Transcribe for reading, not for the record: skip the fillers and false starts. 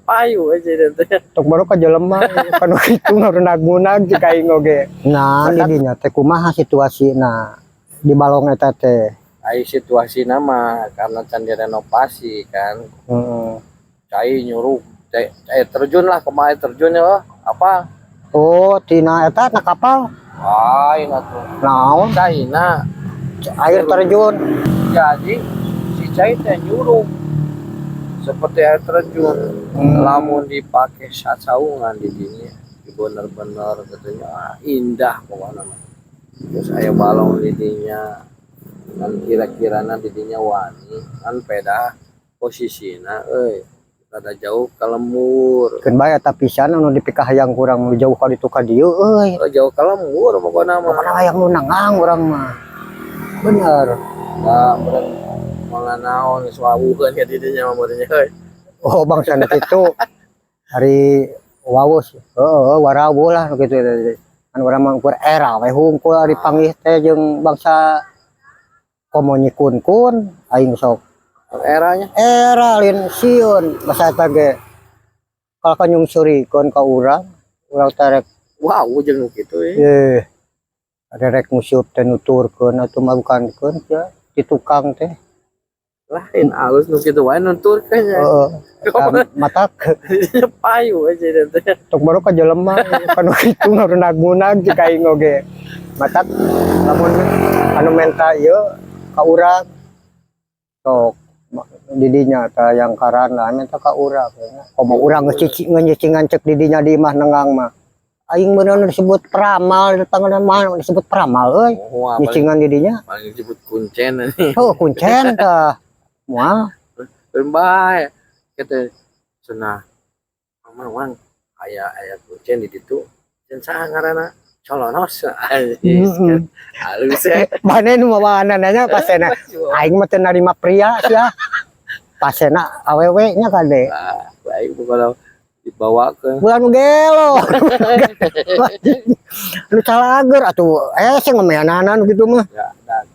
Payu aja teh. Tok baru ka jelema kanu kitu ngarunag-munag cek aing oge. Nah, di dinya teh kumaha situasina di balong eta teh? Ai situasi nama karena can direnovasi kan. Cai nyuruh cai, cai terjun lah, kemarin terjun ya apa. Oh, tina eta na kapal. Lain atuh. Naon? Caina. Air terjun. Jadi si cai teh nyuruh seperti air terjun. Lamun dipakai sasaungan di dinya bener-bener katanya, ah, indah pokoknya mah. Terus aya balong di dinya kan, kira-kira di dinya wani kan, peda posisina euy rada jauh ke lembur. Keun bae eta pisan anu dipikahayang kurang nu jauh ka ditu ka dieu euy. Oh, jauh ke lembur pokoknya mah. Pokona hayang nu nengang urang mah. Bener. Nah, meureun moal naon geus wawuheun ka di dinya mah meureun euy. Oh, bangsa itu hari wawus, heeh, warawuh lah gitu kan. Urang mah ukur era we hungkul ari panggih teh jeung bangsa komo nyikun-kun aing sok. Eranya. Era lain sieun basa eta ge kalau ka nyungsurikeun ka urang, urang teh rek Wow, jeung nu kitu ya. Eh, rek ngusup teh nuturkeun atuh mah bukankeun ya di tukang teh. Lain alus nu kitu wae nuturkeun ya. Heeh, eta matak. Payu aja teh. Tok baru ka jelema kanu kitu ngarunag-munag cek aing oge. Matak lamun anu menta ieu ka urang sok didinya tah yang karana menta ka urang. Komo urang geus cicing nyicingan cek didinya di imah nengang mah. Aing bener disebut peramal di tangan mah, disebut peramal euy. Wah, paling, Nyicingan didinya. Paling disebut kuncen nih. Oh, kuncen tah. Moal. Bae kata cenah mama wang aya aya kuncen di ditu, cenah saha ngaranna, colonos. Halus ya. Mana nu mawaana nanya pasena aing mah teu narima pria sia. Pasena awewe nya kade. Ah, baik pokoknya dibawa ke Bulan nu gelo. Nu calager atuh eh sing ngemeananan gitu mah. Ya dan